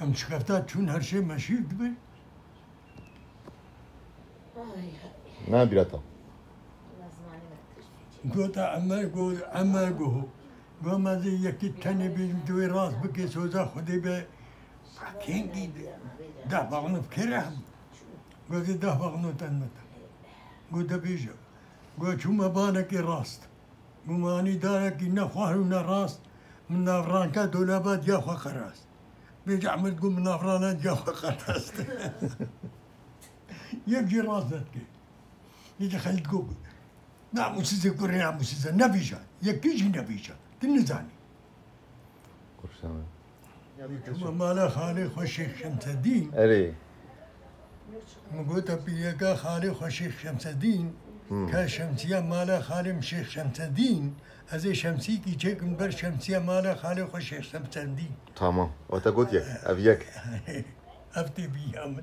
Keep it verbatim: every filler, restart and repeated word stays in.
Em şikefta çûn her şey meşîr dibin. Na bîra te. Gota Emer, got Emer, got. Got me zê yekî tenê bêjim tu wê rast bikê soza Xwedê be. Kengî de. Deh bexnût kêre hem. Got zê deh bexnût en me te. Got de bêje. Got çûme banekê rast. Gumanîdarekî ne xwehr û ne rast, min navranka dolaba diya xwe qerast. Bêje Ehmed got min navrana diya xwe qerast. Yek jî rast nedike. Yek jî xelît got, namûsizê kurê namûsiz e, nevîja. Yekî jî nevîja. Tu nizanî. Kurşan. Çûme mala xalê xwe Şêx Şemsedîn. Erê. Min gote pîreka xalê xwe Şêx Şemsedîn, ke şemsiya mala xalê min Şêx Şemsedîn, ez ê şemsîkî çêkim ber şemsiya mala xalê xwe Şêx Şemsedîn. Tamam. O te got yek. Ev yek. Ev tê bîya min.